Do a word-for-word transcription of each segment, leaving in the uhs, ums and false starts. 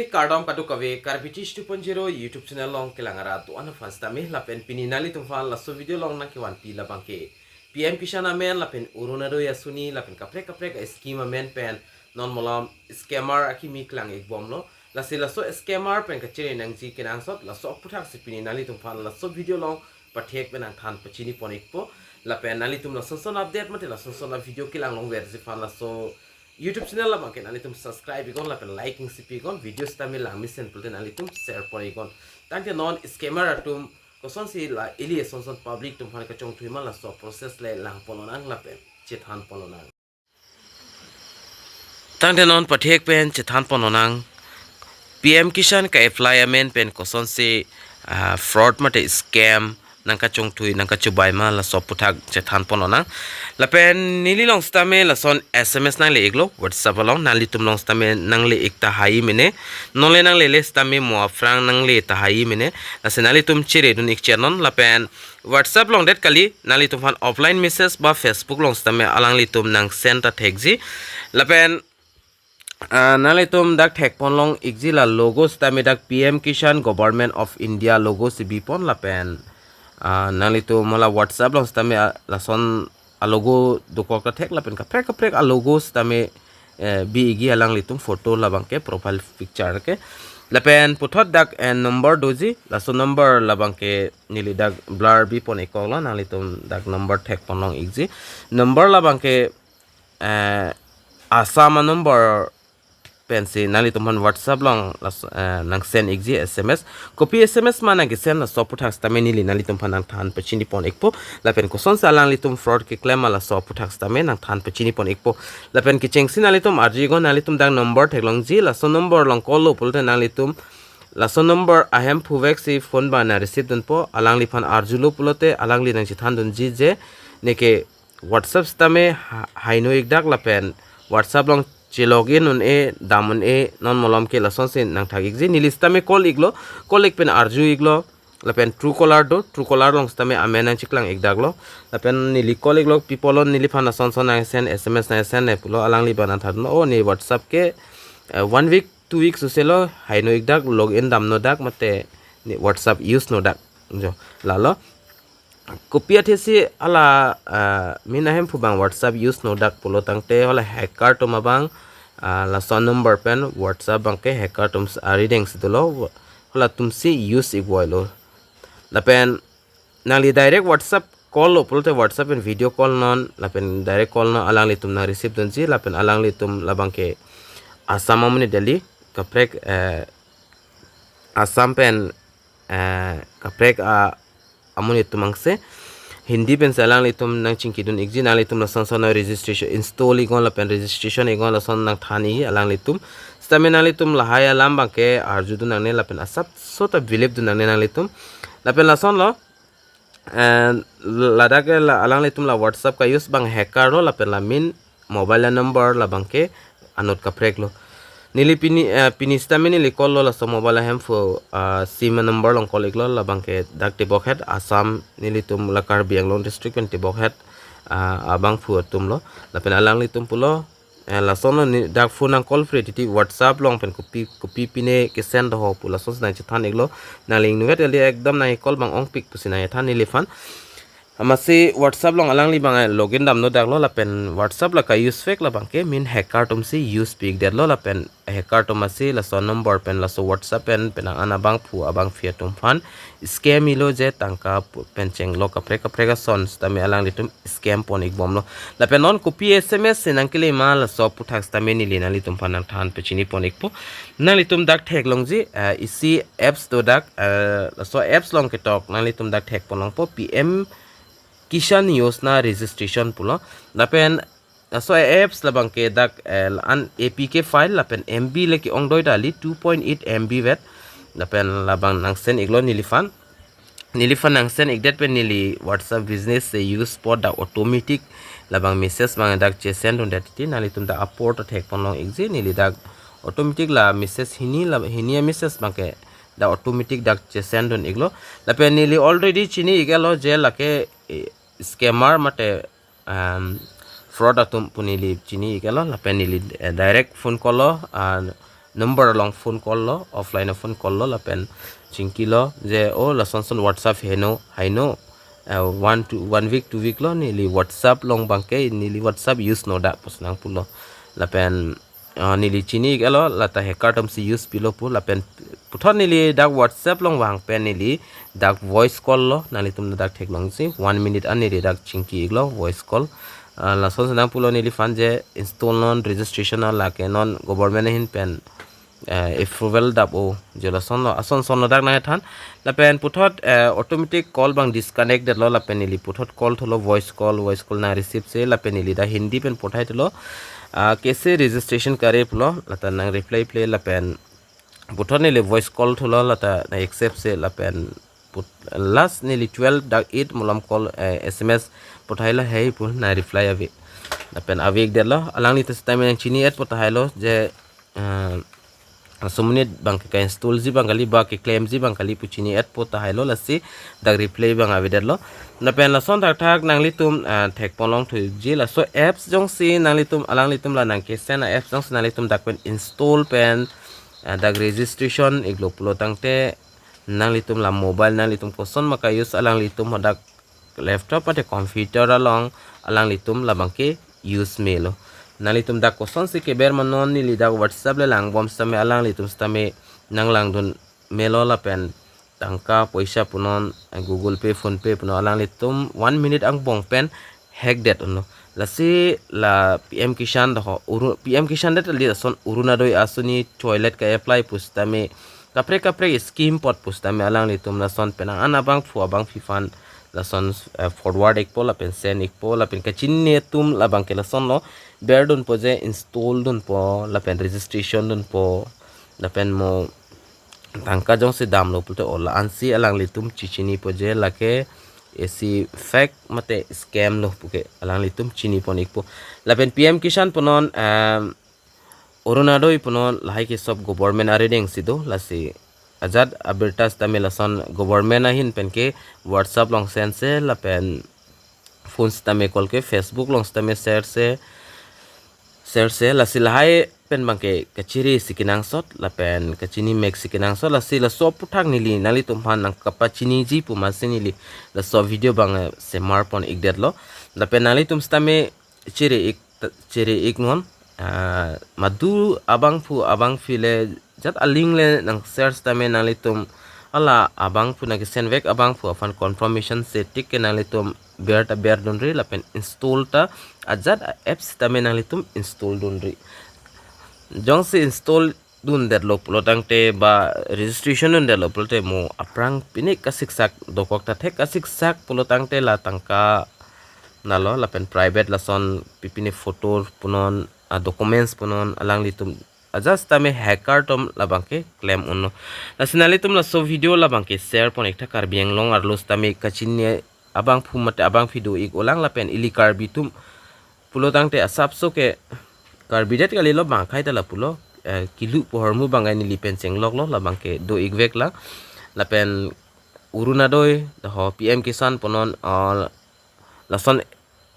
Kardom kadokave, Karbi Teach two point zero YouTube channel along kelang arat do-an aphan sitame lapen pini nanglitum aphan laso video along nangkevanpi labangke P M Kisan amen lapen Orunodoi Asoni lapen kaprek kaprek a-scheme amen pen non malom scammer akimi klang-ikbomlo. Lasi laso scammer pen kachere nangji kenangsot laso aputhaksi pini nanglitum aphan laso video along pathek pen nangthan pachini pon-ikpo. Lapen nanglitum lason son update mate lason son a-video kelang longverji aphan laso YouTube channel labangke nanglitum subscribe iknon lapen like ingsi piknon, video sitame langmesen pulote nanglitum share pon-iknon. Tangte non scammer atum kosonsi la ili ason son public atum aphan kachongthui ma laso process le lang pon lonang lapen chethan pon lonang. Tangte non pathek pen chethan pon lonang. P M Kisan ka-apply amen pen kosonsi, ah, fraud mate scam nangkachongthui nangkachubai ma laso aputhak chethan pon lonang. Lapen neli along sitame lason S M S nangle-iklo WhatsApp along, nanglitum along sitame nangle-ik tahai mene. Nonle nanglele sitame mo aphrang nangle tahai mene. Lasi nanglitum chere dun-ik chot non lapen WhatsApp along det kali, nanglitum aphan offline message ba Facebook along sitame alanglitum nangsend ta thekji. Lapen, ah, nanglitum dak thek pon long-ikji la logo sitame dak P M Kisan Government of India logo si bipon lapen, ah, nanglitum hala WhatsApp along sitame, ah, lason a-logo dokok ta thek lapen kaprek kaprek a-logo sitame, eh, bi-ikji alanglitum photo labangke profile picture ke. Lapen puthot dak, eh, number doji, laso number labangke neli dak blur bi pon-ikkoklo, nanglitum dak number thek pon long-ikji. Number labangke, eh, Assam a-number pensi nanglitum aphan WhatsApp along las-, eh, nangsend-ikji S M S. Kopi S M S ma nangkesend laso aputhak sitame neli nanglitum aphan nangthan pachini pon-ikpo. Lapen kosonsi alanglitum fraud keklem ma laso aputhak sitame nangthan pachini pon-ikpo. Lapen kechengsi nanglitum arju iknon, nanglitum dak number theklongji, laso number along call lo pulote nanglitum laso number ahemphu veksi phone ba nang receive dunpo, alangliphan arjulo pulote alangli nangchethan dunji je neke WhatsApp sitame ha-, haino-ik dak lapen WhatsApp along che-login un-e, dam un-e, non malom ke lasonsi nangthak-ikji. Neli sitame call-iklo, call-ik pen arju-iklo, lapen Truecaller do, Truecaller along sitame amen nangcheklang-ik daklo, lapen neli call-iklo, pi pulo neliphan lason son nangsend, S M S nangsend ne pulo, alangli ba nangthan, o ne WhatsApp ke, eh, one week, two weeks use lo, haino-ik dak, login damno dak, mate ne WhatsApp use no dak. Jo, lalo. Kopi athesi hala, ah, min ahemphu abang WhatsApp use no dak pulo tangte hala hacker atum abang, ah, laso number pen WhatsApp abangke hacker atum s-, arideng si dolo, halatumsi use-ik voilo. Lapen nangli direct WhatsApp call lo pulote WhatsApp pen video call non, lapen direct call non, alanglitum nang receive dunji, lapen alanglitum labangke Assam amonit kali, kaprek, eh, Assam pen, eh, kaprek a-, amonit atum angse. Hindi pensi alanglitum nangchingki dun-ikji, nanglitum lason son registration, install-iknon lapen registration-iknon lason nangthan-ikji alanglitum. Sitame nanglitum lahai alam abangke arju dun nangne lapen asapso ta believe dun nangne nanglitum. Lapen lasonlo, eh, ladak ke la, alanglitum la WhatsApp ka-use abang hacker lo lapen la min mobile number labangke anut kaprek lo. Neli pini, eh, pini sitame neli call lo laso mobile ahemphu, ah, sim number along call-iklo, labangke dak Tibokhet Assam, nelitum la Karbi Anglong district pen Tibokhet, ah, abangphu atum lo. Lapen alanglitum pulo, eh, lasonlo ne dak phone nang call free titi WhatsApp along pen kopi kopi pine kesend ho pu lasonsi nangchethan-iklo. Nangli ingnuvet kali, ekdom nang call abang ongpik pusi nangchethan neliphan. Amatsi WhatsApp along alangli abang login damno daklo, lapen WhatsApp la ka-use vek labangke min hacker atumsi use pi-ik detlo, lapen hacker atum amatsi laso number pen laso WhatsApp pen penang an abangphu abangphi atum aphan scam-iklo je tangka pu-, pen chenglo kaprek kaprek ason sitame alanglitum scam pon-ikbomlo. Lapen non kopi S M S si nangkele ma laso aputhak sitame neli nanglitum aphan nangthan pachini pon-ikpo. Nanglitum dak theklongji, eh, isi apps do dak, eh, laso apps along ketok nanglitum dak thek pon longpo, P M Kisan Yojana registration pulo. Lapen laso apps labangke dak, eh, an A P K file lapen M B le ke-ongdoi ta kali, two point eight M B vet. Lapen labang nangsend-iklo neliphan. Neliphan nangsend-ik det pen neli WhatsApp business si use apot dak automatic labang message abang dak chesend dundet titi, nanglitum dak apor ta thek pon long-ikji, neli dak automatic la message hini la hini a-message abangke dak automatic dak chesend dun-iklo. Lapen neli already chini-iklo je lake, eh, scammer mate, um, fraud atum pu neli chini-iklo, lapen neli, eh, direct phone call lo, ah, number along phone call lo, offline phone call lo, lapen chingkilo je, "Oh, lason son WhatsApp heno, haino, eh, one to, one week, two week lo, neli WhatsApp along abangke, neli WhatsApp use no dak," pusi nangpulo. Lapen, ah, neli chini-iklo, lata hacker atum si use pilo pu, lapen puthot neli dak WhatsApp along vang pen neli dak voice call lo, nanglitum dak theklongsi, one minute an neli dak chingki-iklo voice call. Ah, lason si nangpulo neliphan je, "Install non, registration non, lake non government ahin pen, eh, approval dap-o," je lason lo, ason son lo dak nangthan. Lapen puthot, eh, automatic call abang disconnect detlo, lapen neli puthot call thulo, voice call, voice call nang-receive si, lapen neli dak Hindi pen puthot thulo, ah, "Kaise registration kare?" pulo, lata nang-reply ple, lapen puthot neli voice call thulo, lata nang-accept si, lapen put-, last neli twelve dak eight malom call, eh, S M S puthailo, "Hei," pu nang-reply ave. Lapen ave-ik detlo, alanglitum sitame nangchini-et puthailo je, eh, aso monit abangke ka-install ji abang kali, ba keklemji abang kali pu chini-et puthailo, lasi dak reply abang ave detlo. Lapen lason thakthak nanglitum, eh, thekpon longthuji, laso apps jongsi nanglitum, alanglitum la nangkesen a-apps jongsi nanglitum dak pen install pen, eh, dak registration-iklo pulo tangte, nanglitum la mobile nanglitum koson ma ka-use, alanglitum hadak laptop mate computer along alanglitum labangke use melo. Nanglitum dak kosonsi keber ma, non neli dak WhatsApp le langbom sitame alanglitum sitame nanglangdun melo, lapen tangka poisa punon, eh, Google Pay, PhonePe punon, alanglitum one minute angbong pen hack det unlo. Lasi la P M Kisan doho, Uru-, P M Kisan det kali, lason Orunodoi asoni toilet ka-apply pusitame, kaprek kaprek scheme apot pusitame alanglitum lason penang an abangphu abangphi aphan lason, eh, forward-ikpo lapen send-ikpo, lapen kachini atum labangke lason lo, berdunpo je, install dunpo, lapen registration dunpo, lapen mo tangka jongsi damlo pulote ola ansi alanglitum chichinipo je lake isi fake mate scam lo puke alanglitum chinipon-ikpo. Lapen P M Kisan punon, em, Orunodoi punon, lahai ke sob government arideng si do, lasi ajat abirta sitame lason government ahin penke WhatsApp along send se, lapen phone sitame call ke, Facebook along sitame share se, share se, lasi lahai pen abangke kachere si kenangsot, lapen kachini mek si kenangsot, lasi laso aphuthak neli nanglitum aphan nangkapachiniji pu masi neli laso video abang, eh, semarpon-ik detlo. Lapen nanglitum sitame chere-ik, chere-iknon, ah, madu abangphu abangphi le jat a-link le nang-share sitame nanglitum, ala abangphu nangkesen vek abangphu aphan confirmation se tik ke nanglitum ber ta berdunri, lapen install ta ajat a-apps sitame nanglitum install dunri. Jongsi install dundetlo pulo tangte ba registration dundetlo pulote mo aphrang pine kasiksak dokok ta thek kasiksak pulo tangte la tangka nalo, lapen private lason pipine photo punon, a-documents punon, alanglitum ajat sitame hacker atum labangke klem unlo. Lasi nanglitum laso video labangke share pon-ik tha, Karbi Anglong arlo sitame kachini abangphu mate abangphi do-ik-olang, lapen ili Karbi atum pulo tangte asapso ke Karbi det kalilo, bang akhai ta lapulo, eh, kilu pohormu abang neli pen chengloklo, labangke do-ik vek lang. Lapen Orunodoi doho, P M Kisan punon, ah, lason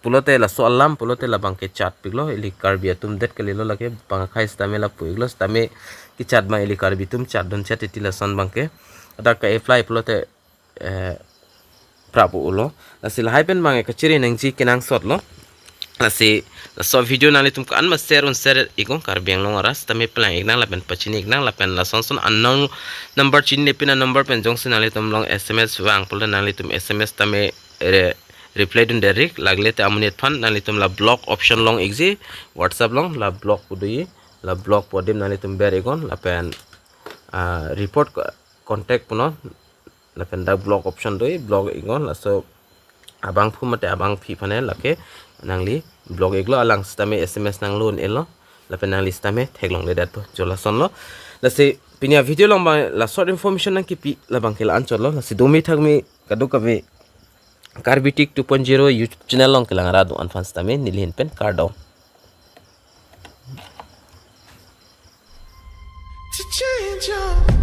pulote, laso alam pulote labangke chatpiklo, ili Karbi atum det kalilo, lake bang akhai sitame lapu-iklo, sitame kechat abang ili Karbi atum chatdun chat titi, lason abangke adak ka-apply pulote, eh, prap-ulo. Lasi lahai pen abang kachere nangji kenangsotlo. Lasi laso video nanglitum ko-an ma share un share-iknon, Karbi Anglong arat sitame plang-iknang lapen pachini-iknang, lapen lason son unknown number, chinine pin a-number pen jongsi nanglitum along S M S vang pulote nanglitum S M S tame re-, reply dundet-ik, lagle te amonit aphan nanglitum la block option long-ikji, WhatsApp along la block pu doji, la block pu adim nanglitum ber-iknon, lapen, ah, report co-, contact punon, lapen dak block option doji, block-iknon, laso abangphu mate abangphi aphan lake nangli block-iklo, alang sitame S M S nanglo un-elo, lapen nangli sitame theklongledetpo, jo lasonlo. Lasi pini a-video along abang la short information nangkipi labangke la-anchotlo, lasi dome thakme kadokave Karbi Tech two point zero YouTube channel along kelang ra do-an aphan sitame neli ahin pen kardom. To change your